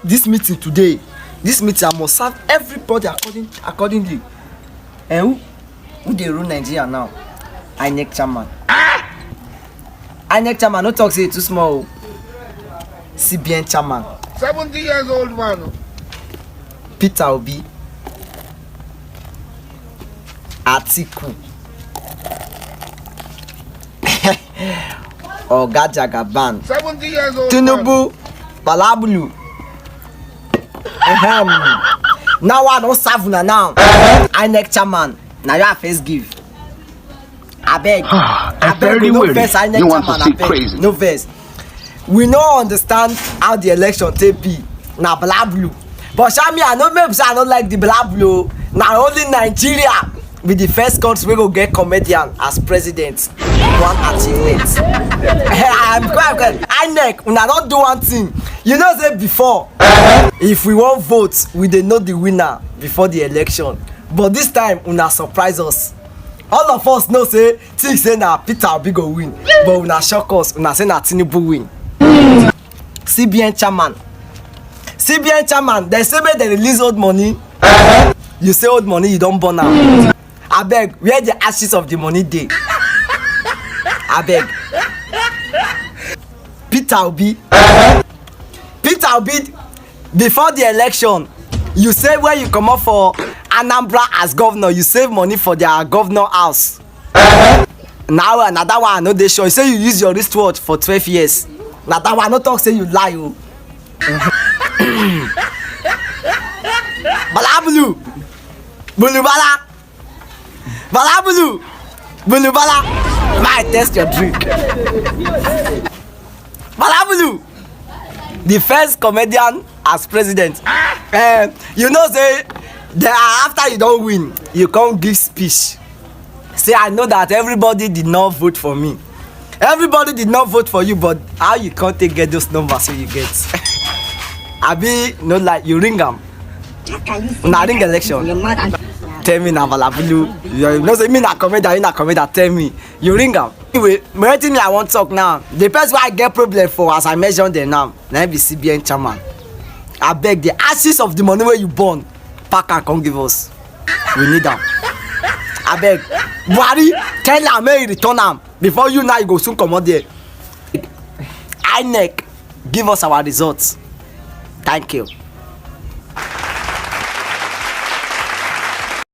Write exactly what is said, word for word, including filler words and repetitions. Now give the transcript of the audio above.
This meeting today, this meeting, I must serve everybody according, accordingly. And who, who dey rule Nigeria now? INEC chairman. INEC chairman, no talk say e too small o. CBN chairman, seventy years old man. Peter Obi, Atiku, Oga Jagaban, seventy years old Tinubu, Balabulu. Ehem. Now I don serve una now. INEC chairman, na you I first give. Abeg, abeg, no vex, INEC chairman, abeg, no vex. We no understand how the election take be. Na blablu. But sha me, I no, maybe say I no like the blablu. Na only Nigeria be the first country wey go get comedian as president. One achievement. I'm quite, quite. INEC, una don do one thing. You know say before, if we wan vote, we dey know the winner before the election. But this time, una surprise us. All of us know say, think say na Peter Obi go win, but una shock us, una say na Tinubu win. CBN chairman, CBN chairman, dem say make dem release old money. You say old money, you don burn am. Abeg, where the ashes of the money dey? Abeg. Peter Obi, Peter Obi, before the election, you say when you comot for Anambra as governor, you save money for their governor house. Now, na that one I no dey sure. You say you use your wristwatch for twelve years. Na that one, no talk say you lie o. Balabulu, bulubala, balabulu, bulubala. Might test your drink. Balabulu, the first comedian as president. Eh, you know say, the, after you don win, you come give speech. Say, I know that everybody did not vote for me. Everybody did not vote for you, but how you come take get those numbers wey you get? Abi, no, like, you ring am. Una ring election. Tell me na balabulu. You know say me na comedian, you na comedian. Tell me, you ring am. Anyway, wetin me I wan talk now. The person wey I get problem for, as I mention them now, na him be CBN chairman. Abeg, the ashes of the money wey you burn, pack am come give us. We need am. Abeg, Buhari, tell am make he return am before you now you go soon comot there. INEC, give us our results. Thank you.